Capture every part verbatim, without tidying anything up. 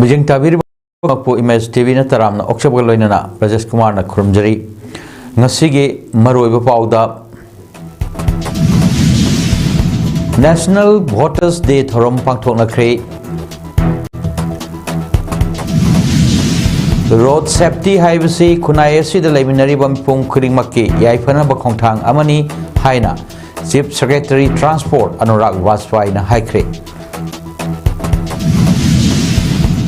ꯃꯤꯠꯌꯦꯡ ꯇꯥꯕꯤꯔꯤꯕ ꯃꯄꯨ ꯏꯃꯦꯖ ꯇꯤꯚꯤꯅ ꯇꯔꯥꯝꯅ ꯑꯣꯛꯆꯕꯒ ꯂꯣꯏꯅꯅ ꯕ꯭ꯔꯖꯦꯁ ꯀꯨꯃꯥꯔꯅ ꯈꯨꯔꯨꯝꯖꯔꯤ꯫ ꯉꯁꯤꯒꯤ ꯃꯔꯨꯑꯣꯏꯕ ꯄꯥꯎꯗ, National Voters Day ꯊꯧꯔꯝ ꯄꯥꯡꯊꯣꯛꯅꯈ꯭ꯔꯦ꯫ Road safety ꯍꯥꯏꯕꯁꯤ ꯈꯨꯟꯅꯥꯏ ꯑꯁꯤꯗ ꯂꯩꯃꯤꯟꯅꯔꯤꯕ ꯃꯤꯄꯨꯝ ꯈꯨꯗꯤꯡꯃꯛꯀꯤ ꯌꯥꯏꯐꯅꯕ ꯈꯣꯡꯊꯥꯡ ꯑꯃꯅꯤ ꯍꯥꯏꯅ Chief Secretary Transport ꯑꯅꯨꯔꯥꯒ ꯕꯥꯖꯄꯥꯏꯅ ꯍꯥꯏꯈ꯭ꯔꯦ꯫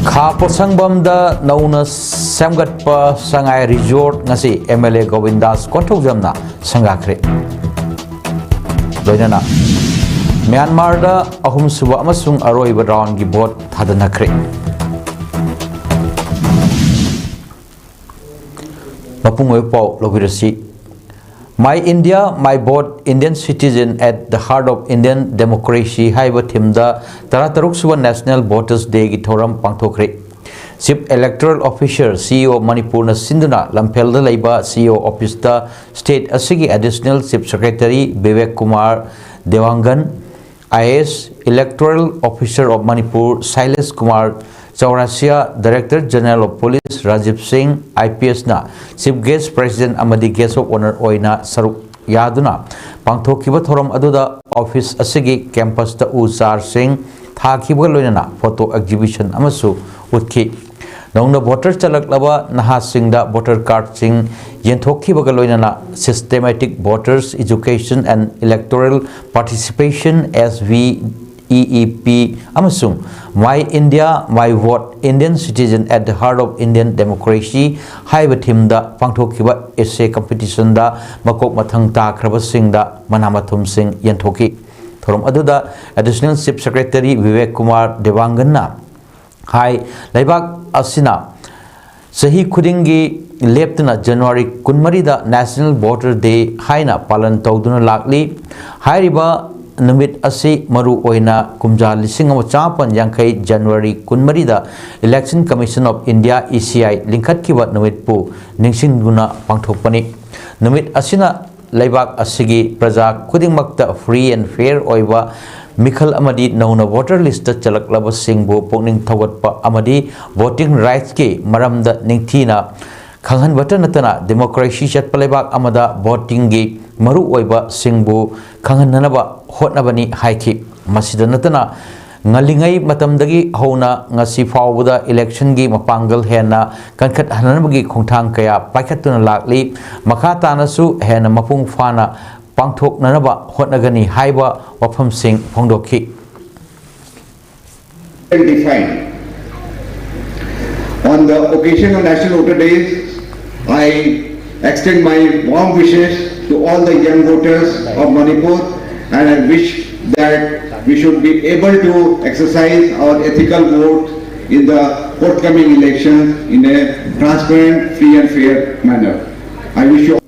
ꯈꯥ ꯄꯣꯠꯁꯪꯕꯝꯗ ꯅꯧꯅ ꯁꯦꯝꯒꯠꯄ ꯁꯉꯥꯏ ꯔꯤꯖꯣꯔꯠ ꯉꯁꯤ ꯑꯦꯝ ꯑꯦꯜ ꯑꯦ ꯒꯣꯕꯤꯟꯗꯥꯁ ꯀꯣꯟꯊꯧꯖꯝꯅ ꯁꯪꯒꯥꯈ꯭ꯔꯦ꯫ ꯂꯣꯏꯅꯅ ꯃ꯭ꯌꯥꯟꯃꯥꯔꯗ ꯑꯍꯨꯝꯁꯨꯕ ꯑꯃꯁꯨꯡ ꯑꯔꯣꯏꯕ ꯔꯥꯎꯟꯒꯤ ꯚꯣꯠ ꯊꯥꯗꯅꯈ꯭ꯔꯦ꯫ ꯃꯄꯨꯡ ꯑꯣꯏꯕ ꯄꯥꯎ ꯂꯧꯕꯤꯔꯁꯤ꯫ My India, My Vote, Indian Citizen at the Heart of Indian Democracy ꯍꯥꯏꯕ ꯊꯤꯝꯗ ꯇꯔꯥꯇꯔꯨꯛ ꯁꯨꯕ National Voters Dayꯒꯤ ꯊꯧꯔꯝ ꯄꯥꯡꯊꯣꯛꯈ꯭ꯔꯦ꯫ Chief Electoral Officer, C E O ꯃꯅꯤꯄꯨꯔꯅ ꯁꯤꯟꯗꯨꯅ ꯂꯝꯐꯦꯜꯗ ꯂꯩꯕ C E O officeꯇ state ꯑꯁꯤꯒꯤ Additional Chief Secretary Bibek Kumar ꯗꯦꯋꯥꯡꯒꯟ, I A S, Electoral Officer of Manipur ꯁꯥꯏꯂꯦꯁ Kumar ꯆꯧꯔꯥꯁꯤꯌꯥ, Director General of Police Rajiv ꯁꯤꯡ, I P Sꯅ Chief Guest, President ꯑꯃꯗꯤ Guest of Honour ꯑꯣꯏꯅ ꯁꯔꯨꯛ ꯌꯥꯗꯨꯅ ꯄꯥꯡꯊꯣꯛꯈꯤꯕ ꯊꯧꯔꯝ ꯑꯗꯨꯗ office ꯑꯁꯤꯒꯤ campusꯇ ꯎ ꯆꯥꯔꯁꯤꯡ ꯊꯥꯈꯤꯕꯒ ꯂꯣꯏꯅꯅ photo exhibition ꯑꯃꯁꯨ ꯎꯠꯈꯤ꯫ ꯅꯧꯅ voter ꯆꯜꯂꯛꯂꯕ ꯅꯍꯥꯁꯤꯡꯗ voter cardꯁꯤꯡ ꯌꯦꯟꯊꯣꯛꯈꯤꯕꯒ ꯂꯣꯏꯅꯅ Systematic Voters Education and Electoral Participation, S V E E P, ꯑꯃꯁꯨꯡ My India, My Vote, Indian Citizen at the Heart of Indian Democracy ꯍꯥꯏꯕ ꯊꯤꯝꯗ ꯄꯥꯡꯊꯣꯛꯈꯤꯕ essay competitionꯗ ꯃꯀꯣꯛ ꯃꯊꯪ ꯇꯥꯈ꯭ꯔꯕꯁꯤꯡꯗ ꯃꯅꯥ ꯃꯊꯨꯝꯁꯤꯡ ꯌꯦꯟꯊꯣꯛꯈꯤ꯫ ꯊꯧꯔꯝ ꯑꯗꯨꯗ Additional Chief Secretary Bibek Kumar ꯗꯦꯋꯥꯡꯒꯟꯅ ꯍꯥꯏ, ꯂꯩꯕꯥꯛ ꯑꯁꯤꯅ ꯆꯍꯤ ꯈꯨꯗꯤꯡꯒꯤ ꯂꯦꯞꯇꯅ January ꯀꯨꯟꯃꯔꯤꯗ National Voter Day ꯍꯥꯏꯅ ꯄꯥꯂꯟ ꯇꯧꯗꯨꯅ ꯂꯥꯛꯂꯤ꯫ ꯍꯥꯏꯔꯤꯕ ꯅꯨꯃꯤꯠ ꯑꯁꯤ ꯃꯔꯨ ꯑꯣꯏꯅ ꯀꯨꯝꯖꯥ ꯂꯤꯁꯤꯡ ꯑꯃ ꯆꯥꯃꯥꯄꯟ ꯌꯥꯡꯈꯩ January ꯀꯨꯟꯃꯔꯤꯗ Election Commission of India, E C I, ꯂꯤꯡꯈꯠꯈꯤꯕ ꯅꯨꯃꯤꯠꯄꯨ ꯅꯤꯡꯁꯤꯡꯗꯨꯅ ꯄꯥꯡꯊꯣꯛꯄꯅꯤ꯫ ꯅꯨꯃꯤꯠ ꯑꯁꯤꯅ ꯂꯩꯕꯥꯛ ꯑꯁꯤꯒꯤ ꯄ꯭ꯔꯖꯥ ꯈꯨꯗꯤꯡꯃꯛꯇ free and fair ꯑꯣꯏꯕ ꯃꯤꯈꯜ ꯑꯃꯗꯤ ꯅꯧꯅ ꯚꯣꯇꯔ ꯂꯤꯁꯇ ꯆꯜꯂꯛꯂꯕꯁꯤꯡꯕꯨ ꯄꯨꯛꯅꯤꯡ ꯊꯧꯒꯠꯄ ꯑꯃꯗꯤ ꯚꯣꯇꯤꯡ ꯔꯥꯏꯠꯁꯀꯤ ꯃꯔꯝꯗ ꯅꯤꯡꯊꯤꯅ ꯈꯪꯍꯟꯕꯇ ꯅꯠꯇꯅ, ꯗꯦꯃꯣꯀ꯭ꯔꯦꯁꯤ ꯆꯠꯄ ꯂꯩꯕꯥꯛ ꯑꯃꯗ ꯚꯣꯇꯤꯡꯒꯤ ꯃꯔꯨꯑꯣꯏꯕꯁꯤꯡꯕꯨ ꯈꯪꯍꯟꯅꯅꯕ ꯍꯣꯠꯅꯕꯅꯤ ꯍꯥꯏꯈꯤ꯫ ꯃꯁꯤꯗ ꯅꯠꯇꯅ, ꯉꯜꯂꯤꯉꯩ ꯃꯇꯝꯗꯒꯤ ꯍꯧꯅ ꯉꯁꯤ ꯐꯥꯎꯕꯗ ꯏꯂꯦꯛꯁꯟꯒꯤ ꯃꯄꯥꯡꯒꯜ ꯍꯦꯟꯅ ꯀꯟꯈꯠꯍꯟꯅꯕꯒꯤ ꯈꯣꯡꯊꯥꯡ ꯀꯌꯥ ꯄꯥꯏꯈꯠꯇꯨꯅ ꯂꯥꯛꯂꯤ꯫ ꯃꯈꯥ ꯇꯥꯅꯁꯨ ꯍꯦꯟꯅ ꯃꯄꯨꯡ ꯐꯥꯅ ꯄꯥꯡꯊꯣꯛꯅꯅꯕ ꯍꯣꯠꯅꯒꯅꯤ ꯍꯥꯏꯕ ꯋꯥꯐꯝꯁꯤꯡ ꯐꯣꯡꯗꯣꯛꯈꯤ꯫ Defined. On the occasion of National Voter Days, I extend my warm wishes to all the young voters of Manipur, and I wish that we should be able to exercise our ethical vote in the forthcoming elections in a transparent, free and fair manner. I wish you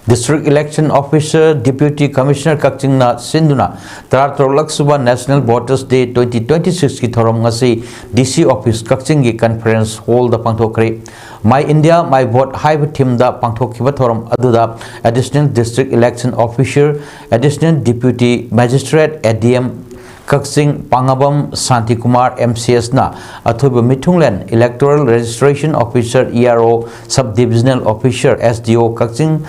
District Election Officer, Deputy Commissioner ꯀꯛꯆꯤꯡꯅ ꯁꯤꯟꯗꯨꯅ ꯇꯔꯥꯇꯔꯨꯛꯂꯛ ꯁꯨꯕ National Voters Day twenty twenty six ꯀꯤ ꯊꯧꯔꯝ ꯉꯁꯤ D C Office ꯀꯛꯆꯤꯡꯒꯤ Conference Hall the ꯄꯥꯡꯊꯣꯛꯈ꯭ꯔꯦ꯫ My India, My Vote ꯍꯥꯏꯕ theme ꯗ ꯄꯥꯡꯊꯣꯛꯈꯤꯕ ꯊꯧꯔꯝ ꯑꯗꯨꯗ Additional District Election Officer, Additional Deputy Magistrate, A D M, Kakching ꯄꯥꯉꯥꯕꯝ Shantikumar M C S ꯅ ꯑꯊꯣꯏꯕ ꯃꯤꯊꯨꯡꯂꯦꯟ Electoral Registration Officer, E R O, Sub Divisional Officer, S D O ꯀꯛꯆꯤꯡ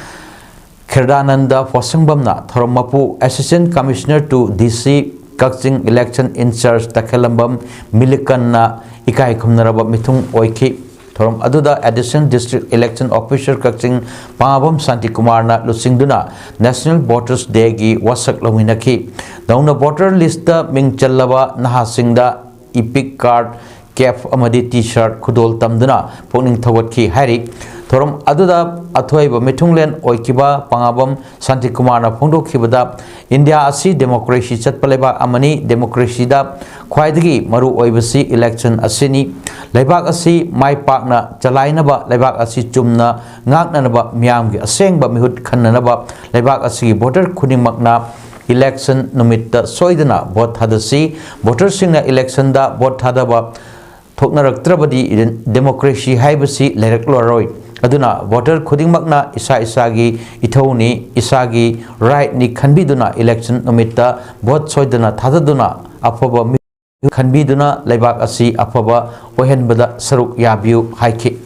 ꯈꯦꯔꯗꯥꯅꯟꯗ ꯄꯣꯠꯁꯪꯕꯝꯅ ꯊꯧꯔꯝ ꯃꯄꯨ Assistant Commissioner to D C Kakching Election In Charge ꯇꯈꯦꯂꯝꯕꯝ ꯃꯤꯂꯤꯀꯟꯅ ꯏꯀꯥꯏ ꯈꯨꯝꯅꯔꯕ ꯃꯤꯊꯨꯡ ꯑꯣꯏꯈꯤ꯫ ꯊꯧꯔꯝ ꯑꯗꯨꯗ Additional District Election Officer ꯀꯛꯆꯤꯡ ꯄꯥꯉꯥꯕꯝ ꯁꯥꯟꯇꯤꯀꯨꯃꯥꯔꯅ ꯂꯨꯆꯤꯡꯗꯨꯅ National Voters Day ꯒꯤ ꯋꯥꯁꯛ ꯂꯧꯃꯤꯟꯅꯈꯤ꯫ ꯅꯧꯅ voter list ꯇ ꯃꯤꯡ ꯆꯜꯂꯕ ꯅꯍꯥꯁꯤꯡꯗ EPIC card, cap ꯑꯃꯗꯤ T-shirt ꯈꯨꯗꯣꯜ ꯇꯝꯗꯨꯅ ꯄꯨꯛꯅꯤꯡ ꯊꯧꯒꯠꯈꯤ ꯍꯥꯏꯔꯤ꯫ ꯊꯧꯔꯝ ꯑꯗꯨꯗ ꯑꯊꯣꯏꯕ ꯃꯤꯊꯨꯡꯂꯦꯟ ꯑꯣꯏꯈꯤꯕ ꯄꯥꯉꯥꯕꯝ ꯁꯥꯟꯇꯤꯀꯨꯃꯥꯔꯅ ꯐꯣꯡꯗꯣꯛꯈꯤꯕꯗ, ꯏꯟꯗꯤꯌꯥ ꯑꯁꯤ democracy ꯆꯠꯄ ꯂꯩꯕꯥꯛ ꯑꯃꯅꯤ꯫ Democracy ꯗ ꯈ꯭ꯋꯥꯏꯗꯒꯤ ꯃꯔꯨ ꯑꯣꯏꯕꯁꯤ election ꯑꯁꯤꯅꯤ꯫ ꯂꯩꯕꯥꯛ ꯑꯁꯤ ꯃꯥꯏ ꯄꯥꯛꯅ ꯆꯂꯥꯏꯅꯕ, ꯂꯩꯕꯥꯛ ꯑꯁꯤ ꯆꯨꯝꯅ ꯉꯥꯛꯅꯅꯕ, ꯃꯤꯌꯥꯝꯒꯤ ꯑꯁꯦꯡꯕ ꯃꯤꯍꯨꯠ ꯈꯟꯅꯅꯕ ꯂꯩꯕꯥꯛ ꯑꯁꯤꯒꯤ voter ꯈꯨꯗꯤꯡꯃꯛꯅ election ꯅꯨꯃꯤꯠꯇ ꯁꯣꯏꯗꯅ vote ꯊꯥꯗꯁꯤ꯫ Voter ꯁꯤꯡꯅ election ꯗ vote ꯊꯥꯗꯕ ꯊꯣꯛꯅꯔꯛꯇ꯭ꯔꯕꯗꯤ democracy ꯍꯥꯏꯕꯁꯤ ꯂꯩꯔꯛꯂꯔꯣꯏ꯫ ꯑꯗꯨꯅ voter ꯈꯨꯗꯤꯡꯃꯛꯅ ꯏꯁꯥ ꯏꯁꯥꯒꯤ ꯏꯊꯧꯅꯤ, ꯏꯁꯥꯒꯤ rightꯅꯤ ꯈꯟꯕꯤꯗꯨꯅ election ꯅꯨꯃꯤꯠꯇ vote ꯁꯣꯏꯗꯅ ꯊꯥꯗꯗꯨꯅ ꯑꯐꯕ ꯃꯤ ꯈꯟꯕꯤꯗꯨꯅ ꯂꯩꯕꯥꯛ ꯑꯁꯤ ꯑꯐꯕ ꯑꯣꯏꯍꯟꯕꯗ ꯁꯔꯨꯛ ꯌꯥꯕꯤꯌꯨ ꯍꯥꯏꯈꯤ꯫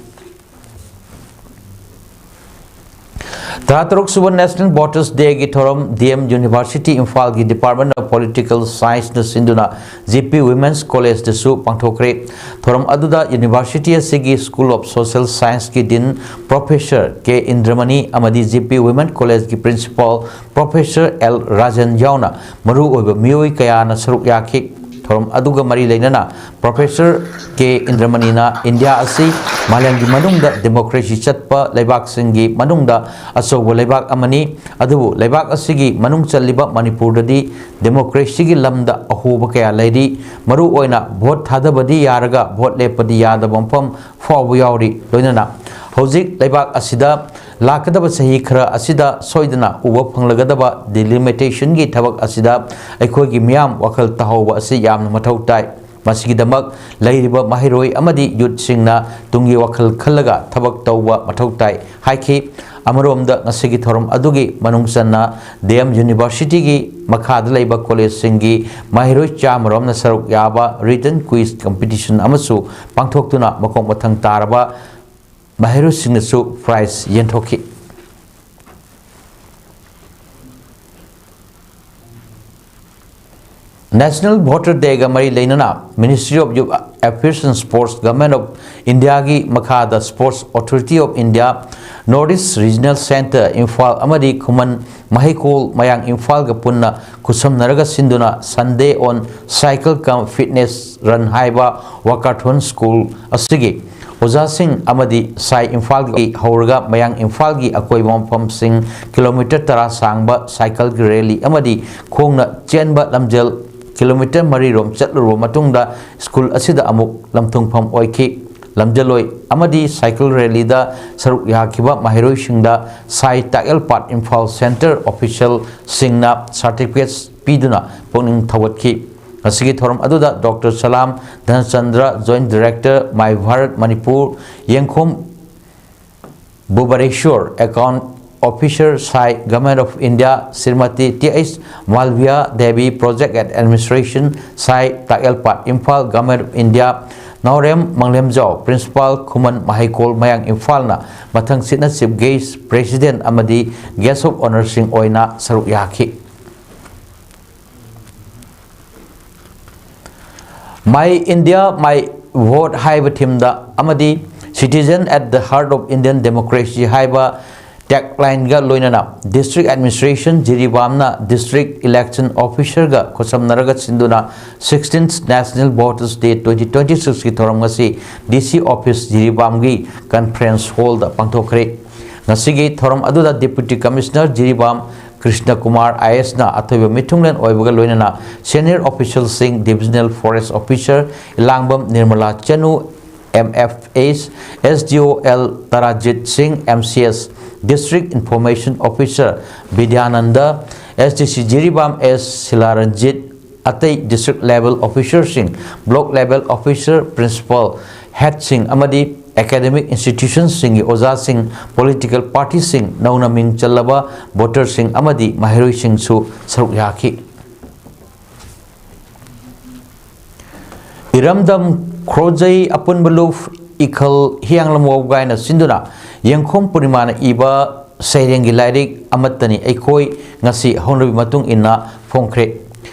ꯇꯔꯥꯇꯔꯨꯛ ꯁꯨꯕ National Voters Dayꯒꯤ ꯊꯧꯔꯝ D M University ꯏꯝꯐꯥꯜꯒꯤ Department of Political Scienceꯅ ꯁꯤꯟꯗꯨꯅ G P Women's Collegeꯇꯁꯨ ꯄꯥꯡꯊꯣꯛꯈ꯭ꯔꯦ꯫ ꯊꯧꯔꯝ ꯑꯗꯨꯗ university ꯑꯁꯤꯒꯤ School of Social Scienceꯀꯤ Dean Professor K ꯏꯟꯗ꯭ꯔꯃꯅꯤ ꯑꯃꯗꯤ G P Women Collegeꯀꯤ Principal Professor L ꯔꯥꯖꯟ ꯌꯥꯎꯅ ꯃꯔꯨꯑꯣꯏꯕ ꯃꯤꯑꯣꯏ ꯀꯌꯥꯅ ꯁꯔꯨꯛ ꯌꯥꯈꯤ꯫ ꯊꯧꯔꯝ ꯑꯗꯨꯒ ꯃꯔꯤ ꯂꯩꯅꯅ Professor K ꯏꯟꯗ꯭ꯔꯃꯅꯤꯅ ꯏꯟꯗꯤꯌꯥ ꯑꯁꯤ ꯃꯥꯂꯦꯝꯒꯤ ꯃꯅꯨꯡꯗ democracy ꯆꯠꯄ ꯂꯩꯕꯥꯛꯁꯤꯡꯒꯤ ꯃꯅꯨꯡꯗ ꯑꯆꯧꯕ ꯂꯩꯕꯥꯛ ꯑꯃꯅꯤ, ꯑꯗꯨꯕꯨ ꯂꯩꯕꯥꯛ ꯑꯁꯤꯒꯤ ꯃꯅꯨꯡ ꯆꯜꯂꯤꯕ ꯃꯅꯤꯄꯨꯔꯗꯗꯤ democracyꯒꯤ ꯂꯝꯗ ꯑꯍꯣꯕ ꯀꯌꯥ ꯂꯩꯔꯤ꯫ ꯃꯔꯨꯑꯣꯏꯅ vote ꯊꯥꯗꯕꯗꯤ ꯌꯥꯔꯒ vote ꯂꯦꯞꯄꯗꯤ ꯌꯥꯗꯕ ꯃꯐꯝ ꯐꯥꯎꯕ ꯌꯥꯎꯔꯤ꯫ ꯂꯣꯏꯅꯅ ꯍꯧꯖꯤꯛ ꯂꯩꯕꯥꯛ ꯑꯁꯤꯗ ꯂꯥꯛꯀꯗꯕ ꯆꯍꯤ ꯈꯔ ꯑꯁꯤꯗ ꯁꯣꯏꯗꯅ ꯎꯕ ꯐꯪꯂꯒꯗꯕ delimitationꯒꯤ ꯊꯕꯛ ꯑꯁꯤꯗ ꯑꯩꯈꯣꯏꯒꯤ ꯃꯤꯌꯥꯝ ꯋꯥꯈꯜ ꯇꯥꯍꯧꯕ ꯑꯁꯤ ꯌꯥꯝꯅ ꯃꯊꯧ ꯇꯥꯏ꯫ ꯃꯁꯤꯒꯤꯗꯃꯛ ꯂꯩꯔꯤꯕ ꯃꯍꯩꯔꯣꯏ ꯑꯃꯗꯤ youthꯁꯤꯡꯅ ꯇꯨꯡꯒꯤ ꯋꯥꯈꯜ ꯈꯜꯂꯒ ꯊꯕꯛ ꯇꯧꯕ ꯃꯊꯧ ꯇꯥꯏ ꯍꯥꯏꯈꯤ꯫ ꯑꯃꯔꯣꯝꯗ ꯉꯁꯤꯒꯤ ꯊꯧꯔꯝ ꯑꯗꯨꯒꯤ ꯃꯅꯨꯡ ꯆꯟꯅ D M Universityꯒꯤ ꯃꯈꯥꯗ ꯂꯩꯕ collegeꯁꯤꯡꯒꯤ ꯃꯍꯩꯔꯣꯏ ꯆꯥꯝꯃꯔꯣꯝꯅ ꯁꯔꯨꯛ ꯌꯥꯕ written quiz competition ꯑꯃꯁꯨ ꯄꯥꯡꯊꯣꯛꯇꯨꯅ ꯃꯈꯣꯡ ꯃꯊꯪ ꯇꯥꯔꯕ ꯃꯍꯩꯔꯣꯏꯁꯤꯡꯅꯁꯨ prize ꯌꯦꯟꯊꯣꯛꯈꯤ꯫ National Voter Dayꯒ ꯃꯔꯤ ꯂꯩꯅꯅ Ministry of Youth Affairs and Sports, Government of Indiaꯒꯤ ꯃꯈꯥꯗ Sports Authority of India, North East Regional Centre, Imphal ꯑꯃꯗꯤ ꯈꯨꯃꯟ ꯃꯍꯩꯀꯣꯜ ꯃꯌꯥꯡ ꯏꯝꯐꯥꯜꯒ ꯄꯨꯟꯅ ꯈꯨꯠꯁꯝꯅꯔꯒ ꯁꯤꯟꯗꯨꯅ Sunday on Cycle cum Fitness Run ꯍꯥꯏꯕ walkathon school ꯑꯁꯤꯒꯤ ꯑꯣꯖꯥꯁꯤꯡ ꯑꯃꯗꯤ ꯁꯥꯏ ꯏꯝꯐꯥꯜꯒꯤ ꯍꯧꯔꯒ ꯃꯌꯥꯡ ꯏꯝꯐꯥꯜꯒꯤ ꯑꯀꯣꯏꯕ ꯃꯐꯝꯁꯤꯡ ꯀꯤꯂꯣꯃꯤꯇꯔ ꯇꯔꯥ ꯁꯥꯡꯕ cycleꯒꯤ rally ꯑꯃꯗꯤ ꯈꯣꯡꯅ ꯆꯦꯟꯕ ꯂꯝꯖꯦꯜ ꯀꯤꯂꯣꯃꯤꯇꯔ ꯃꯔꯤ ꯔꯣꯝ ꯆꯠꯂꯨꯔꯕ ꯃꯇꯨꯡꯗ school ꯑꯁꯤꯗ ꯑꯃꯨꯛ ꯂꯝꯊꯨꯡꯐꯝ ꯑꯣꯏꯈꯤ꯫ ꯂꯝꯖꯦꯜꯂꯣꯏ ꯑꯃꯗꯤ cycle rallyꯗ ꯁꯔꯨꯛ ꯌꯥꯈꯤꯕ ꯃꯍꯩꯔꯣꯏꯁꯤꯡꯗ ꯁꯥꯏ ꯇꯥꯛꯌꯦꯜꯄꯥꯠ ꯏꯝꯐꯥꯜ Centre officialꯁꯤꯡꯅ certificates ꯄꯤꯗꯨꯅ ꯄꯨꯛꯅꯤꯡ ꯊꯧꯒꯠꯈꯤ꯫ ꯉꯁꯤꯒꯤ ꯊꯧꯔꯝ ꯑꯗꯨꯗ Doctor Salam ꯙꯅꯆꯟꯗ꯭ꯔ, Joint Director, My Bharat Manipur, ꯌꯦꯡꯈꯣꯝ Bhubaneswar, Account Officer, Sai, Government of India, Srimati T H Malviya Devi, Project and Administration, Sai, Takelpat, Imphal, Government of India, Naorem Manglemjao, Principal, Khuman Maheikol Mayang, Imphal ꯅ ꯃꯊꯪꯁꯤꯠꯅ Chief Guest, President ꯑꯃꯗꯤ Guest of Honour ꯁꯤꯡ ꯑꯣꯏꯅ ꯁꯔꯨꯛ ꯌꯥꯈꯤ꯫ My India, My Vote ꯍꯥꯏꯕ theme ꯗ ꯑꯃꯗꯤ Citizen at the Heart of Indian Democracy ꯍꯥꯏꯕ tagline ꯒ ꯂꯣꯏꯅꯅ District Administration ꯖꯤꯔꯤꯕꯥꯝꯅ District Election Officer ꯒ ꯈꯨꯠꯁꯝꯅꯔꯒ ꯁꯤꯟꯗꯨꯅ sixteenth National Voters Day twenty twenty-six ꯀꯤ ꯊꯧꯔꯝ ꯉꯁꯤ D C Office ꯖꯤꯔꯤꯕꯥꯝꯒꯤ Conference Hall ꯗ ꯄꯥꯡꯊꯣꯛꯈ꯭ꯔꯦ꯫ ꯉꯁꯤꯒꯤ ꯊꯧꯔꯝ ꯑꯗꯨꯗ Deputy Commissioner Jiribam Krishna Kumar I A S ꯅ ꯑꯊꯣꯏꯕ ꯃꯤꯊꯨꯡꯂꯦꯟ ꯑꯣꯏꯕꯒ ꯂꯣꯏꯅꯅ Senior Official ꯁꯤꯡ, Divisional Forest Officer ꯏꯂꯥꯡꯕꯝ ꯅꯤꯔꯃꯂꯥ ꯆꯅꯨ, M F S, S D O L ꯇꯔꯥꯖꯤꯠ ꯁꯤꯡ, M C S, District Information Officer Bidyananda, S D C Jiribam S ꯁꯤꯂꯥꯔꯟꯖꯤꯠ, ꯑꯇꯩ District Level Officer ꯁꯤꯡ, Block Level Officer, Principal, Head ꯁꯤꯡ ꯑꯃꯗꯤ Academic Institution ꯁꯤꯡꯒꯤ ꯑꯣꯖꯥꯁꯤꯡ, Political Party ꯁꯤꯡ, ꯅꯧꯅ ꯃꯤꯡ ꯆꯜꯂꯕ Voter ꯁꯤꯡ ꯑꯃꯗꯤ ꯃꯍꯩꯔꯣꯏꯁꯤꯡꯁꯨ ꯁꯔꯨꯛ ꯌꯥꯈꯤ꯫ ꯏꯔꯝꯗꯝ ꯈ꯭ꯔꯣꯖꯩ ꯑꯄꯨꯟꯕ ꯂꯨꯞ ꯏꯈꯜ ꯍꯤꯌꯥꯡꯂꯝ ꯋꯥꯎꯒꯥꯏꯅ ꯁꯤꯟꯗꯨꯅ ꯌꯦꯡꯈꯣꯝ ꯄꯨꯔꯅꯤꯃꯥꯅ ꯏꯕ ꯁꯩꯔꯦꯡꯒꯤ ꯂꯥꯏꯔꯤꯛ ꯑꯃꯠꯇꯅꯤ ꯑꯩꯈꯣꯏ ꯉꯁꯤ ꯍꯧꯅꯕꯤ ꯃꯇꯨꯡ ꯏꯟꯅ ꯐꯣꯡꯈ꯭ꯔꯦ꯫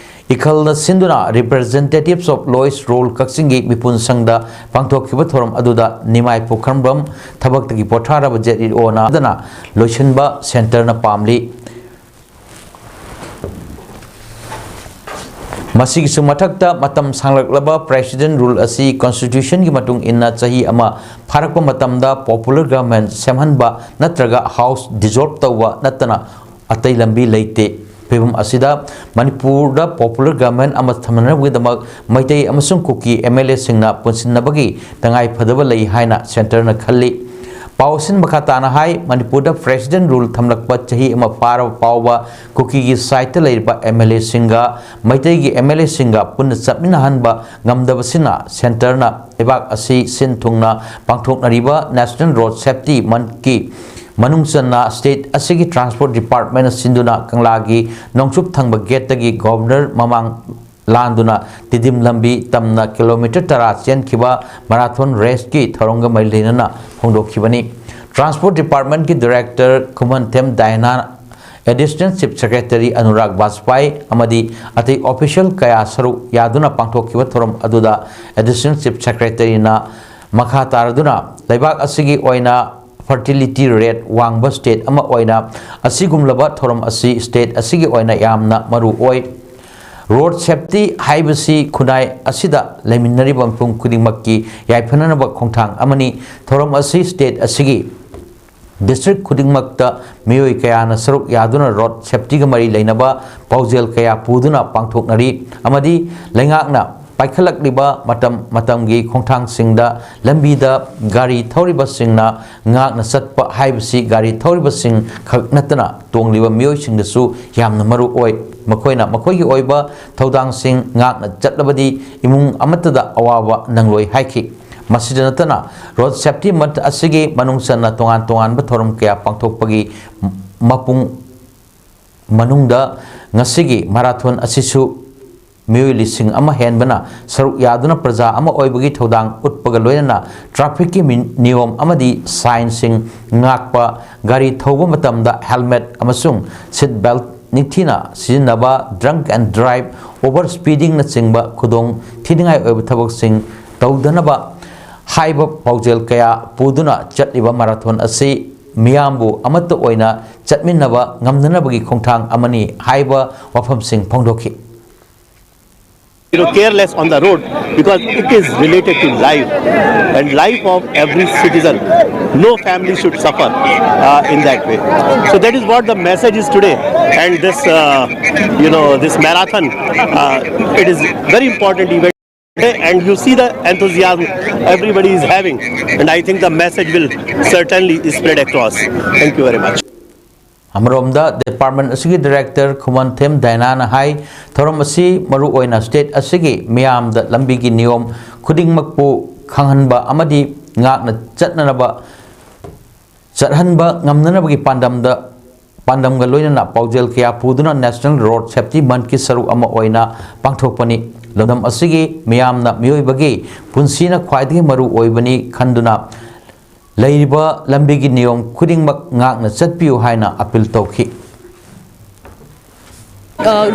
ꯏꯈꯜꯅ ꯁꯤꯟꯗꯨꯅ Representatives of Lowest Rule ꯀꯛꯆꯤꯡꯒꯤ ꯃꯤꯄꯨꯟ ꯁꯪꯗ ꯄꯥꯡꯊꯣꯛꯈꯤꯕ ꯊꯧꯔꯝ ꯑꯗꯨꯗ ꯅꯤꯃꯥꯏ ꯄꯨꯈ꯭ꯔꯝꯕꯝ ꯊꯕꯛꯇꯒꯤ ꯄꯣꯊꯥꯔꯕ ꯖꯦꯠ ꯏ ꯑꯣꯅ ꯂꯣꯏꯁꯤꯟꯕ centre ꯅ ꯄꯥꯝꯂꯤ꯫ ꯃꯁꯤꯒꯤꯁꯨ ꯃꯊꯛꯇ, ꯃꯇꯝ ꯁꯥꯡꯂꯛꯂꯕ President Rule ꯑꯁꯤ Constitution ꯒꯤ ꯃꯇꯨꯡ ꯏꯟꯅ ꯆꯍꯤ ꯑꯃ ꯐꯥꯔꯛꯄ ꯃꯇꯝꯗ Popular Government ꯁꯦꯝꯍꯟꯕ ꯅꯠꯇ꯭ꯔꯒ House dissolve ꯇꯧꯕ ꯅꯠꯇꯅ ꯑꯇꯩ ꯂꯝꯕꯤ ꯂꯩꯇꯦ꯫ ꯐꯤꯕꯝ ꯑꯁꯤꯗ ꯃꯅꯤꯄꯨꯔꯗ Popular Government ꯑꯃ ꯊꯝꯅꯅꯕꯒꯤꯗꯃꯛ ꯃꯩꯇꯩ ꯑꯃꯁꯨꯡ ꯀꯨꯀꯤ M L A ꯁꯤꯡꯅ ꯄꯨꯟꯁꯤꯟꯅꯕꯒꯤ ꯇꯉꯥꯏ ꯐꯗꯕ ꯂꯩ ꯍꯥꯏꯅ centre ꯅ ꯈꯜꯂꯤ꯫ ꯄꯥꯎ ꯑꯁꯤꯅ ꯃꯈꯥ ꯇꯥꯅ ꯍꯥꯏ, ꯃꯅꯤꯄꯨꯔꯗ President Rule ꯊꯝꯂꯛꯄ ꯆꯍꯤ ꯑꯃ ꯐꯥꯔꯕ ꯐꯥꯎꯕ ꯀꯨꯀꯤꯒꯤ side ꯂꯩꯔꯤꯕ MLAꯁꯤꯡꯒ ꯃꯩꯇꯩꯒꯤ MLAꯁꯤꯡꯒ ꯄꯨꯟꯅ ꯆꯠꯃꯤꯟꯅꯍꯟꯕ ꯉꯝꯗꯕꯁꯤꯅ centreꯅ ꯂꯩꯕꯥꯛ ꯑꯁꯤ ꯁꯤꯟ ꯊꯨꯡꯅ ꯄꯥꯡꯊꯣꯛꯅꯔꯤꯕ National Road Safety Monthꯀꯤ ꯃꯅꯨꯡ ꯆꯟꯅ state ꯑꯁꯤꯒꯤ Transport Department ꯁꯤꯟꯗꯨꯅ ꯀꯪꯂꯥꯒꯤ ꯅꯣꯡꯆꯨꯞ ꯊꯪꯕ gateꯇꯒꯤ Governor ꯃꯃꯥꯡ ꯂꯥꯟꯗꯨꯅ ꯇꯤꯗꯤꯝ ꯂꯝꯕꯤ ꯇꯝꯅ kilometre ꯇꯔꯥ ꯆꯦꯟꯈꯤꯕ marathon raceꯀꯤ ꯊꯧꯔꯝꯒ ꯃꯔꯤ ꯂꯩꯅꯅ ꯐꯣꯡꯗꯣꯛꯈꯤꯕꯅꯤ꯫ Transport Departmentꯀꯤ Director ꯈꯨꯃꯟꯊꯦꯝ ꯗꯥꯏꯅꯥ, Additional Chief Secretary ꯑꯅꯨꯔꯥꯒ ꯕꯥꯖꯄꯥꯏ ꯑꯃꯗꯤ ꯑꯇꯩ official ꯀꯌꯥ ꯁꯔꯨꯛ ꯌꯥꯗꯨꯅ ꯄꯥꯡꯊꯣꯛꯈꯤꯕ ꯊꯧꯔꯝ ꯑꯗꯨꯗ Additional Chief Secretaryꯅ ꯃꯈꯥ ꯇꯥꯔꯗꯨꯅ ꯂꯩꯕꯥꯛ ꯑꯁꯤꯒꯤ ꯑꯣꯏꯅ fertility rate ꯋꯥꯡꯕ state ꯑꯃ ꯑꯣꯏꯅ ꯑꯁꯤꯒꯨꯝꯂꯕ ꯊꯧꯔꯝ ꯑꯁꯤ state ꯑꯁꯤꯒꯤ ꯑꯣꯏꯅ ꯌꯥꯝꯅ ꯃꯔꯨ ꯑꯣꯏ꯫ Road safety ꯍꯥꯏꯕꯁꯤ ꯈꯨꯟꯅꯥꯏ ꯑꯁꯤꯗ ꯂꯩꯃꯤꯟꯅꯔꯤꯕ ꯃꯤꯄꯨꯝ ꯈꯨꯗꯤꯡꯃꯛꯀꯤ ꯌꯥꯏꯐꯅꯅꯕ ꯈꯣꯡꯊꯥꯡ ꯑꯃꯅꯤ꯫ ꯊꯧꯔꯝ ꯑꯁꯤ state ꯑꯁꯤꯒꯤ district ꯈꯨꯗꯤꯡꯃꯛꯇ ꯃꯤꯑꯣꯏ ꯀꯌꯥꯅ ꯁꯔꯨꯛ ꯌꯥꯗꯨꯅ road safetyꯒ ꯃꯔꯤ ꯂꯩꯅꯕ ꯄꯥꯎꯖꯦꯜ ꯀꯌꯥ ꯄꯨꯗꯨꯅ ꯄꯥꯡꯊꯣꯛꯅꯔꯤ ꯑꯃꯗꯤ ꯂꯩꯉꯥꯛꯅ ꯄꯥꯏꯈꯠꯂꯛꯂꯤꯕ ꯃꯇꯝ ꯃꯇꯝꯒꯤ ꯈꯣꯡꯊꯥꯡꯁꯤꯡꯗ ꯂꯝꯕꯤꯗ ꯒꯥꯔꯤ ꯊꯧꯔꯤꯕꯁꯤꯡꯅ ꯉꯥꯛꯅ ꯆꯠꯄ ꯍꯥꯏꯕꯁꯤ ꯒꯥꯔꯤ ꯊꯧꯔꯤꯕꯁꯤꯡ ꯈꯛ ꯅꯠꯇꯅ ꯇꯣꯡꯂꯤꯕ ꯃꯤꯑꯣꯏꯁꯤꯡꯗꯁꯨ ꯌꯥꯝꯅ ꯃꯔꯨ ꯑꯣꯏ꯫ ꯃꯈꯣꯏꯅ ꯃꯈꯣꯏꯒꯤ ꯑꯣꯏꯕ ꯊꯧꯗꯥꯡꯁꯤꯡ ꯉꯥꯛꯅ ꯆꯠꯂꯕꯗꯤ ꯏꯃꯨꯡ ꯑꯃꯠꯇꯗ ꯑꯋꯥꯕ ꯅꯪꯂꯣꯏ ꯍꯥꯏꯈꯤ꯫ ꯃꯁꯤꯗ ꯅꯠꯇꯅ Road Safety Month ꯑꯁꯤꯒꯤ ꯃꯅꯨꯡ ꯆꯟꯅ ꯇꯣꯉꯥꯟ ꯇꯣꯉꯥꯟꯕ ꯊꯧꯔꯝ ꯀꯌꯥ ꯄꯥꯡꯊꯣꯛꯄꯒꯤ ꯃꯄꯨꯡ ꯃꯅꯨꯡꯗ ꯉꯁꯤꯒꯤ marathon ꯑꯁꯤꯁꯨ ꯃꯤꯑꯣꯏ ꯂꯤꯁꯤꯡ ꯑꯃ ꯍꯦꯟꯕꯅ ꯁꯔꯨꯛ ꯌꯥꯗꯨꯅ ꯄ꯭ꯔꯖꯥ ꯑꯃ ꯑꯣꯏꯕꯒꯤ ꯊꯧꯗꯥꯡ ꯎꯠꯄꯒ ꯂꯣꯏꯅꯅ trafficꯀꯤ ꯃꯤ-, ꯅꯤꯌꯣꯝ ꯑꯃꯗꯤ signꯁꯤꯡ ꯉꯥꯛꯄ, ꯒꯥꯔꯤ ꯊꯧꯕ ꯃꯇꯝꯗ helmet ꯑꯃꯁꯨꯡ seat belt ꯅꯤꯡꯊꯤꯅ ꯁꯤꯖꯤꯟꯅꯕ, drunk and drive, over speedingꯅꯆꯤꯡꯕ ꯈꯨꯗꯣꯡ ꯊꯤꯅꯤꯡꯉꯥꯏ ꯑꯣꯏꯕ ꯊꯕꯛꯁꯤꯡ ꯇꯧꯗꯅꯕ ꯍꯥꯏꯕ ꯄꯥꯎꯖꯦꯜ ꯀꯌꯥ ꯄꯨꯗꯨꯅ ꯆꯠꯂꯤꯕ marathon ꯑꯁꯤ ꯃꯤꯌꯥꯝꯕꯨ ꯑꯃꯠꯇ ꯑꯣꯏꯅ ꯆꯠꯃꯤꯟꯅꯕ ꯉꯝꯅꯅꯕꯒꯤ ꯈꯣꯡꯊꯥꯡ ꯑꯃꯅꯤ ꯍꯥꯏꯕ ꯋꯥꯐꯝꯁꯤꯡ ꯐꯣꯡꯗꯣꯛꯈꯤ꯫ You know, careless on the road because it is related to life and life of every citizen. No family should suffer uh, in that way. So that is what the message is today, and this, uh, you know, this marathon, uh, it is very important event. And you see the enthusiasm everybody is having, and I think the message will certainly spread across. Thank you very much. ꯑꯃꯔꯣꯝꯗ, department ꯑꯁꯤꯒꯤ director ꯈꯨꯃꯟꯊꯦꯝ ꯗꯥꯏꯅꯥꯅ ꯍꯥꯏ, ꯊꯧꯔꯝ ꯑꯁꯤ ꯃꯔꯨꯑꯣꯏꯅ state ꯑꯁꯤꯒꯤ ꯃꯤꯌꯥꯝꯗ ꯂꯝꯕꯤꯒꯤ ꯅꯤꯌꯣꯝ ꯈꯨꯗꯤꯡꯃꯛꯄꯨ ꯈꯪꯍꯟꯕ ꯑꯃꯗꯤ ꯉꯥꯛꯅ ꯆꯠꯅꯅꯕ, ꯆꯠꯍꯟꯕ ꯉꯝꯅꯅꯕꯒꯤ ꯄꯥꯟꯗꯝꯗ, ꯄꯥꯟꯗꯝꯒ ꯂꯣꯏꯅꯅ ꯄꯥꯎꯖꯦꯜ ꯀꯌꯥ ꯄꯨꯗꯨꯅ National Road Safety Monthꯀꯤ ꯁꯔꯨꯛ ꯑꯃ ꯑꯣꯏꯅ ꯄꯥꯡꯊꯣꯛꯄꯅꯤ꯫ ꯂꯝꯗꯝ ꯑꯁꯤꯒꯤ ꯃꯤꯌꯥꯝꯅ ꯃꯤꯑꯣꯏꯕꯒꯤ ꯄꯨꯟꯁꯤꯅ ꯈ꯭ꯋꯥꯏꯗꯒꯤ ꯃꯔꯨ ꯑꯣꯏꯕꯅꯤ ꯈꯟꯗꯨꯅ ꯂꯩꯔꯤꯕ ꯂꯝꯕꯤꯒꯤ ꯅꯤꯌꯣꯝ ꯈꯨꯗꯤꯡꯃꯛ ꯉꯥꯛꯅ ꯆꯠꯄꯤꯌꯨ ꯍꯥꯏꯅ ꯑꯄꯤꯜ ꯇꯧꯈꯤ꯫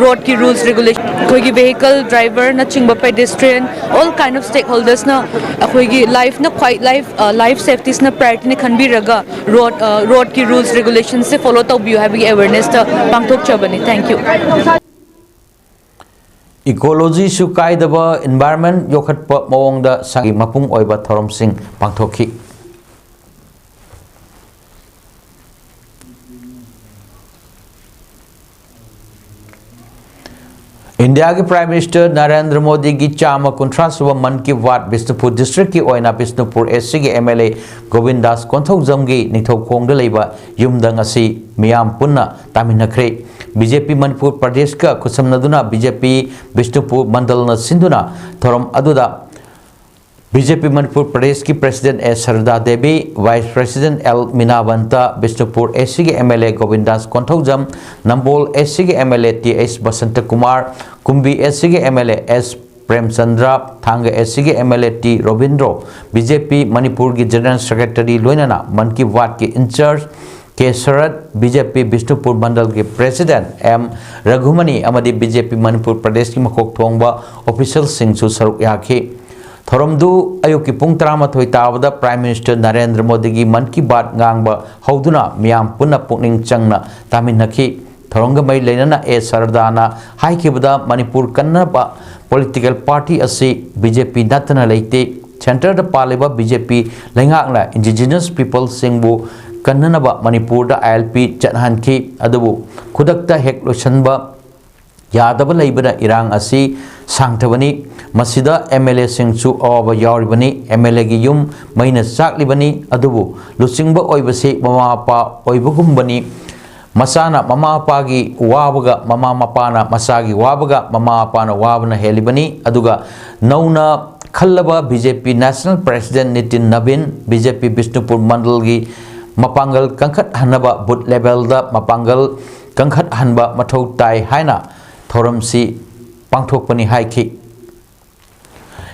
ꯔꯣꯗꯀꯤ ꯔꯨꯜꯁ ꯔꯤꯒꯨꯂꯦꯁꯟ, ꯑꯩꯈꯣꯏꯒꯤ ꯚꯦꯍꯤꯀꯜ ꯗ꯭ꯔꯥꯏꯚꯔꯅꯆꯤꯡꯕ, ꯄꯦꯗꯦꯁꯇ꯭ꯔꯤꯌꯟ, ꯑꯣꯜ ꯀꯥꯏꯟ ꯑꯣꯐ ꯁ꯭ꯇꯦꯛ ꯍꯣꯜꯗꯔꯁꯅ ꯑꯩꯈꯣꯏꯒꯤ ꯂꯥꯏꯐꯅ ꯈ꯭ꯋꯥꯏ ꯂꯥꯏꯐ ꯂꯥꯏꯐ ꯁꯦꯐꯇꯤꯁꯤꯅ ꯄ꯭ꯔꯥꯏꯌꯣꯔꯤꯇꯤꯅꯤ ꯈꯟꯕꯤꯔꯒ ꯔꯣꯗ ꯔꯣꯗꯀꯤ ꯔꯨꯜꯁ ꯔꯤꯒꯨꯂꯦꯁꯟꯁꯦ ꯐꯣꯂꯣ ꯇꯧꯕꯤꯌꯨ ꯍꯥꯏꯕꯒꯤ ꯑꯦꯋꯦꯔꯅꯦꯁꯇ ꯄꯥꯡꯊꯣꯛꯆꯕꯅꯤ꯫ Thank you. ꯏꯀꯣꯂꯣꯖꯤꯁꯨ ꯀꯥꯏꯗꯕ ꯏꯟꯚꯥꯏꯔꯟꯃꯦꯟꯠ ꯌꯣꯛꯈꯠꯄ ꯃꯑꯣꯡꯗ ꯁꯪꯒꯤ ꯃꯄꯨꯡ ꯑꯣꯏꯕ ꯊꯧꯔꯝꯁꯤꯡ ꯄꯥꯡꯊꯣꯛꯈꯤ꯫ ꯏꯟꯗꯤꯌꯥꯒꯤ ꯄ꯭ꯔꯥꯏꯝ ꯃꯤꯅꯤꯁꯇꯔ ꯅꯔꯦꯟꯗ꯭ꯔ ꯃꯣꯗꯤꯒꯤ ꯆꯥꯝꯃ ꯀꯨꯟꯊ꯭ꯔꯥ ꯁꯨꯕ ꯃꯟ ꯀꯤ ꯕꯥꯠ ꯕꯤꯁꯅꯨꯄꯨꯔ ꯗꯤꯁꯇ꯭ꯔꯤꯛꯀꯤ ꯑꯣꯏꯅ ꯕꯤꯁꯅꯨꯄꯨꯔ ꯑꯦꯁ ꯁꯤꯒꯤ ꯑꯦꯝ ꯑꯦꯜ ꯑꯦ ꯒꯣꯕꯤꯟꯗꯥꯁ ꯀꯣꯟꯊꯧꯖꯝꯒꯤ ꯅꯤꯡꯊꯧꯈꯣꯡꯗ ꯂꯩꯕ ꯌꯨꯝꯗ ꯉꯁꯤ ꯃꯤꯌꯥꯝ ꯄꯨꯟꯅ ꯇꯥꯃꯤꯟꯅꯈ꯭ꯔꯦ꯫ ꯕꯤ ꯖꯦ ꯄꯤ ꯃꯅꯤꯄꯨꯔ ꯄ꯭ꯔꯗꯦꯁꯀ ꯈꯨꯠꯁꯝꯅꯗꯨꯅ ꯕꯤ ꯖꯦ ꯄꯤ ꯕꯤꯁꯅꯨꯄꯨꯔ ꯃꯟꯗꯜꯅ ꯁꯤꯟꯗꯨꯅ ꯊꯧꯔꯝ ꯑꯗꯨꯗ ꯕꯤ ꯖꯦ ꯄꯤ ꯃꯅꯤꯄꯨꯔ ꯄ꯭ꯔꯗꯦꯁꯀꯤ president A Sarda Devi, vice president L ꯃꯤꯅꯥꯕꯟꯇ, ꯕꯤꯁꯅꯨꯄꯨꯔ ꯑꯦꯁ ꯁꯤꯒꯤ M L A Gobindas Konthoujam, Nambol S ꯁꯤꯒꯤ M L A T H Basanta Kumar, Kumbi S ꯁꯤꯒꯤ M L A S Premchandra, Thanga S ꯁꯤꯒꯤ M L A T Robindro, B J P ꯃꯅꯤꯄꯨꯔꯒꯤ general secretary ꯂꯣꯏꯅꯅ Mann Ki ꯕꯥꯠꯀꯤ in-charge ꯀꯦ ꯁꯔꯠ, B J P Bishnupur ꯃꯟꯗꯜꯒꯤ president M ꯔꯘꯨꯃꯅꯤ ꯑꯃꯗꯤ B J P Manipur ꯄ꯭ꯔꯗꯦꯁꯀꯤ ꯃꯀꯣꯛ ꯊꯣꯡꯕ ꯑꯣꯐꯤꯁꯦꯜꯁꯤꯡꯁꯨ ꯁꯔꯨꯛ ꯌꯥꯈꯤ꯫ ꯊꯧꯔꯝꯗꯨ ꯑꯌꯨꯛꯀꯤ ꯄꯨꯡ ꯇꯔꯥꯃꯥꯊꯣꯏ ꯇꯥꯕꯗ ꯄ꯭ꯔꯥꯏꯝ ꯃꯤꯅꯤꯁꯇꯔ ꯅꯔꯦꯟꯗ꯭ꯔ ꯃꯣꯗꯤꯒꯤ ꯃꯟ ꯀꯤ ꯕꯥꯠ ꯉꯥꯡꯕ ꯍꯧꯗꯨꯅ ꯃꯤꯌꯥꯝ ꯄꯨꯟꯅ ꯄꯨꯛꯅꯤꯡ ꯆꯪꯅ ꯇꯥꯃꯤꯟꯅꯈꯤ꯫ ꯊꯧꯔꯝꯒ ꯃꯔꯤ ꯂꯩꯅꯅ ꯑꯦ ꯁꯔꯗꯥꯅ ꯍꯥꯏꯈꯤꯕꯗ, ꯃꯅꯤꯄꯨꯔ ꯀꯟꯅꯕ ꯄꯣꯂꯤꯇꯤꯀꯦꯜ ꯄꯥꯔꯇꯤ ꯑꯁꯤ ꯕꯤ ꯖꯦ ꯄꯤ ꯅꯠꯇꯅ ꯂꯩꯇꯦ꯫ ꯁꯦꯟꯇꯔꯗ ꯄꯥꯜꯂꯤꯕ ꯕꯤ ꯖꯦ ꯄꯤ ꯂꯩꯉꯥꯛꯅ ꯏꯟꯗꯤꯖꯤꯅꯁ ꯄꯤꯄꯜꯁꯤꯡꯕꯨ ꯀꯟꯅꯅꯕ ꯃꯅꯤꯄꯨꯔꯗ ꯑꯥꯏ ꯑꯦꯜ ꯄꯤ ꯆꯠꯍꯟꯈꯤ꯫ ꯑꯗꯨꯕꯨ ꯈꯨꯗꯛꯇ ꯍꯦꯛ ꯂꯣꯏꯁꯤꯟꯕ ꯌꯥꯗꯕ ꯂꯩꯕꯅ ꯏꯔꯥꯡ ꯑꯁꯤ ꯁꯥꯡꯊꯕꯅꯤ꯫ ꯃꯁꯤꯗ MLAꯁꯤꯡꯁꯨ ꯑꯋꯥꯕ ꯌꯥꯎꯔꯤꯕꯅꯤ꯫ MLAꯒꯤ ꯌꯨꯝ ꯃꯩꯅ ꯆꯥꯛꯂꯤꯕꯅꯤ꯫ ꯑꯗꯨꯕꯨ ꯂꯨꯆꯤꯡꯕ ꯑꯣꯏꯕꯁꯤ ꯃꯃꯥ ꯃꯄꯥ ꯑꯣꯏꯕꯒꯨꯝꯕꯅꯤ꯫ ꯃꯆꯥꯅ ꯃꯃꯥ ꯃꯄꯥꯒꯤ ꯋꯥꯕꯒ ꯃꯃꯥ ꯃꯄꯥꯅ ꯃꯆꯥꯒꯤ ꯋꯥꯕꯒ ꯃꯃꯥ ꯃꯄꯥꯅ ꯋꯥꯕꯅ ꯍꯦꯜꯂꯤꯕꯅꯤ꯫ ꯑꯗꯨꯒ ꯅꯧꯅ ꯈꯜꯂꯕ BJP National President ꯅꯤꯇꯤꯟ ꯅꯕꯤꯟ, BJP ꯕꯤꯁꯅꯨꯄꯨꯔ ꯃꯟꯗꯜꯒꯤ ꯃꯄꯥꯡꯒꯜ ꯀꯟꯈꯠꯍꯟꯅꯕ ꯕꯨꯊ ꯂꯦꯚꯦꯜꯗ ꯃꯄꯥꯡꯒꯜ ꯀꯟꯈꯠꯍꯟꯕ ꯃꯊꯧ ꯇꯥꯏ ꯍꯥꯏꯅ ꯊꯧꯔꯝꯁꯤ ꯄꯥꯡꯊꯣꯛꯄꯅꯤ ꯍꯥꯏꯈꯤ꯫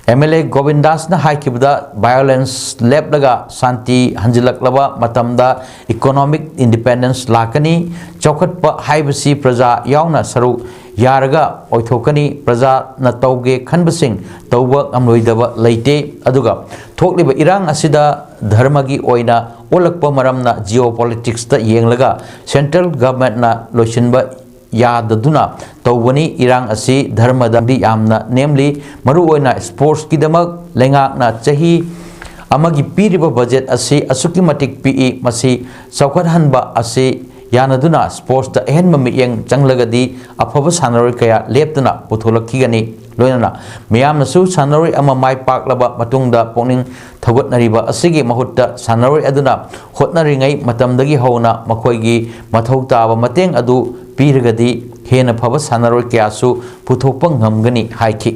MLA ꯒꯣꯕꯤꯟꯗꯥꯁꯅ ꯍꯥꯏꯈꯤꯕꯗ, violence ꯂꯦꯞꯂꯒ ꯁꯥꯟꯇꯤ ꯍꯟꯖꯤꯜꯂꯛꯂꯕ ꯃꯇꯝꯗ economic independence ꯂꯥꯛꯀꯅꯤ꯫ ꯆꯥꯎꯈꯠꯄ ꯍꯥꯏꯕꯁꯤ ꯄ꯭ꯔꯖꯥ ꯌꯥꯎꯅ ꯁꯔꯨꯛ ꯌꯥꯔꯒ ꯑꯣꯏꯊꯣꯛꯀꯅꯤ꯫ ꯄ꯭ꯔꯖꯥꯅ ꯇꯧꯒꯦ ꯈꯟꯕꯁꯤꯡ ꯇꯧꯕ ꯉꯝꯂꯣꯏꯗꯕ ꯂꯩꯇꯦ꯫ ꯑꯗꯨꯒ ꯊꯣꯛꯂꯤꯕ ꯏꯔꯥꯡ ꯑꯁꯤꯗ ꯙꯔꯃꯒꯤ ꯑꯣꯏꯅ ꯑꯣꯜꯂꯛꯄ ꯃꯔꯝꯅ geopoliticsꯇ ꯌꯦꯡꯂꯒ central governmentꯅ ꯂꯣꯏꯁꯤꯟꯕ ꯌꯥꯗꯗꯨꯅ ꯇꯧꯕꯅꯤ꯫ ꯏꯔꯥꯡ ꯑꯁꯤ ꯙꯔꯃꯗꯤ ꯌꯥꯝꯅ ꯅꯦꯝꯂꯤ꯫ ꯃꯔꯨꯑꯣꯏꯅ sportsꯀꯤꯗꯃꯛ ꯂꯩꯉꯥꯛꯅ ꯆꯍꯤ ꯑꯃꯒꯤ ꯄꯤꯔꯤꯕ budget ꯑꯁꯤ ꯑꯁꯨꯛꯀꯤ ꯃꯇꯤꯛ ꯄꯤꯛꯏ꯫ ꯃꯁꯤ ꯆꯥꯎꯈꯠꯍꯟꯕ ꯑꯁꯤ ꯌꯥꯅꯗꯨꯅ sportsꯇ ꯑꯍꯦꯟꯕ ꯃꯤꯠꯌꯦꯡ ꯆꯪꯂꯒꯗꯤ ꯑꯐꯕ ꯁꯥꯟꯅꯔꯣꯏ ꯀꯌꯥ ꯂꯦꯞꯇꯅ ꯄꯨꯊꯣꯛꯂꯛꯈꯤꯒꯅꯤ꯫ ꯂꯣꯏꯅꯅ ꯃꯤꯌꯥꯝꯅꯁꯨ ꯁꯥꯟꯅꯔꯣꯏ ꯑꯃ ꯃꯥꯏ ꯄꯥꯛꯂꯕ ꯃꯇꯨꯡꯗ ꯄꯨꯛꯅꯤꯡ ꯊꯧꯒꯠꯅꯔꯤꯕ ꯑꯁꯤꯒꯤ ꯃꯍꯨꯠꯇ ꯁꯥꯟꯅꯔꯣꯏ ꯑꯗꯨꯅ ꯍꯣꯠꯅꯔꯤꯉꯩ ꯃꯇꯝꯗꯒꯤ ꯍꯧꯅ ꯃꯈꯣꯏꯒꯤ ꯃꯊꯧ ꯇꯥꯕ ꯃꯇꯦꯡ ꯑꯗꯨ ꯄꯤꯔꯒꯗꯤ ꯍꯦꯟꯅ ꯐꯕ ꯁꯥꯟꯅꯔꯣꯏ ꯀꯌꯥꯁꯨ ꯄꯨꯊꯣꯛꯄ ꯉꯝꯒꯅꯤ ꯍꯥꯏꯈꯤ꯫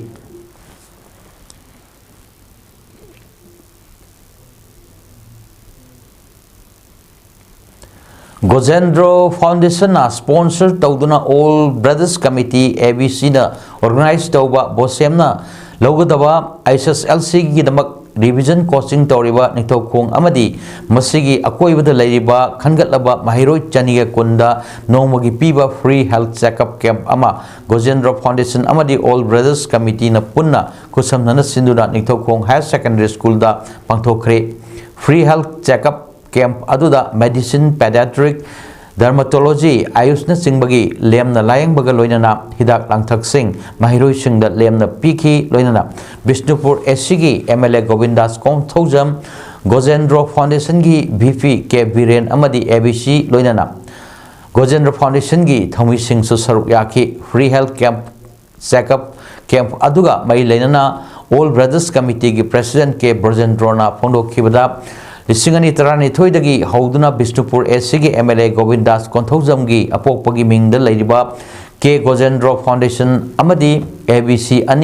ꯒꯣꯖꯦꯟꯗ꯭ꯔꯣ ꯐꯥꯎꯟꯗꯦꯁꯟꯅ sponsor ꯇꯧꯗꯨꯅ All Brothers Committee, ABCꯅ organize ꯇꯧꯕ ꯕꯣꯁꯦꯝꯅ ꯂꯧꯒꯗꯕ HSLCꯒꯤꯗꯃꯛ revision coaching ꯇꯧꯔꯤꯕ ꯅꯤꯡꯊꯧꯈꯣꯡ ꯑꯃꯗꯤ ꯃꯁꯤꯒꯤ ꯑꯀꯣꯏꯕꯗ ꯂꯩꯔꯤꯕ ꯈꯟꯒꯠꯂꯕ ꯃꯍꯩꯔꯣꯏ ꯆꯅꯤꯒ ꯀꯨꯟꯗ ꯅꯣꯡꯃꯒꯤ ꯄꯤꯕ free health checkup camp ꯑꯃ ꯒꯣꯖꯦꯟꯗ꯭ꯔꯣ ꯐꯥꯎꯟꯗꯦꯁꯟ ꯑꯃꯗꯤ All Brothers Committeeꯅ ꯄꯨꯟꯅ ꯈꯨꯠꯁꯝꯅꯅ ꯁꯤꯟꯗꯨꯅ Ningthoukhong Higher Secondary Schoolꯗ ꯄꯥꯡꯊꯣꯛꯈ꯭ꯔꯦ꯫ Free health checkup camp ꯑꯗꯨꯗ medicine, pediatric, dermatology, ꯑꯥꯌꯨꯁꯅꯆꯤꯡꯕꯒꯤ ꯂꯦꯝꯅ ꯂꯥꯌꯦꯡꯕꯒ ꯂꯣꯏꯅꯅ ꯍꯤꯗꯥꯛ ꯂꯥꯡꯊꯛꯁꯤꯡ ꯃꯍꯩꯔꯣꯏꯁꯤꯡꯗ ꯂꯦꯝꯅ ꯄꯤꯈꯤ꯫ ꯂꯣꯏꯅꯅ ꯕꯤꯁꯅꯨꯄꯨꯔ ACꯒꯤ MLA ꯒꯣꯕꯤꯟꯗꯥꯁ ꯀꯣꯡꯊꯧꯖꯝ, ꯒꯣꯖꯦꯟꯗ꯭ꯔꯣ ꯐꯥꯎꯟꯗꯦꯁꯟꯒꯤ VP ꯀꯦ ꯕꯤꯔꯦꯟ ꯑꯃꯗꯤ ABC ꯂꯣꯏꯅꯅ ꯒꯣꯖꯦꯟꯗ꯭ꯔꯣ ꯐꯥꯎꯟꯗꯦꯁꯟꯒꯤ ꯊꯧꯃꯤꯁꯤꯡꯁꯨ ꯁꯔꯨꯛ ꯌꯥꯈꯤ꯫ Free health camp, checkup camp ꯑꯗꯨꯒ ꯃꯔꯤ ꯂꯩꯅꯅ ꯑꯣꯜ ꯕ꯭ꯔꯗꯔꯁ ꯀꯃꯤꯇꯤꯒꯤ ꯄ꯭ꯔꯦꯁꯤꯗꯦꯟꯠ ꯀꯦ ꯕ꯭ꯔꯖꯦꯟꯗ꯭ꯔꯣꯅ ꯐꯣꯡꯗꯣꯛꯈꯤꯕꯗ, ꯂꯤꯁꯤꯡ ꯑꯅꯤ ꯇꯔꯥꯅꯤꯊꯣꯏꯗꯒꯤ ꯍꯧꯗꯨꯅ ꯕꯤꯁꯅꯨꯄꯨꯔ ꯑꯦꯁꯤꯒꯤ ꯑꯦꯝ ꯑꯦꯜ ꯑꯦ ꯒꯣꯕꯤꯟꯗꯥꯁ ꯀꯣꯟꯊꯧꯖꯝꯒꯤ ꯑꯄꯣꯛꯄꯒꯤ ꯃꯤꯡꯗ ꯂꯩꯔꯤꯕ ꯀꯦ ꯒꯣꯖꯦꯟꯗ꯭ꯔꯣ ꯐꯥꯎꯟꯗꯦꯁꯟ ꯑꯃꯗꯤ ꯑꯦ ꯕꯤ ꯁꯤ ꯑꯅꯤ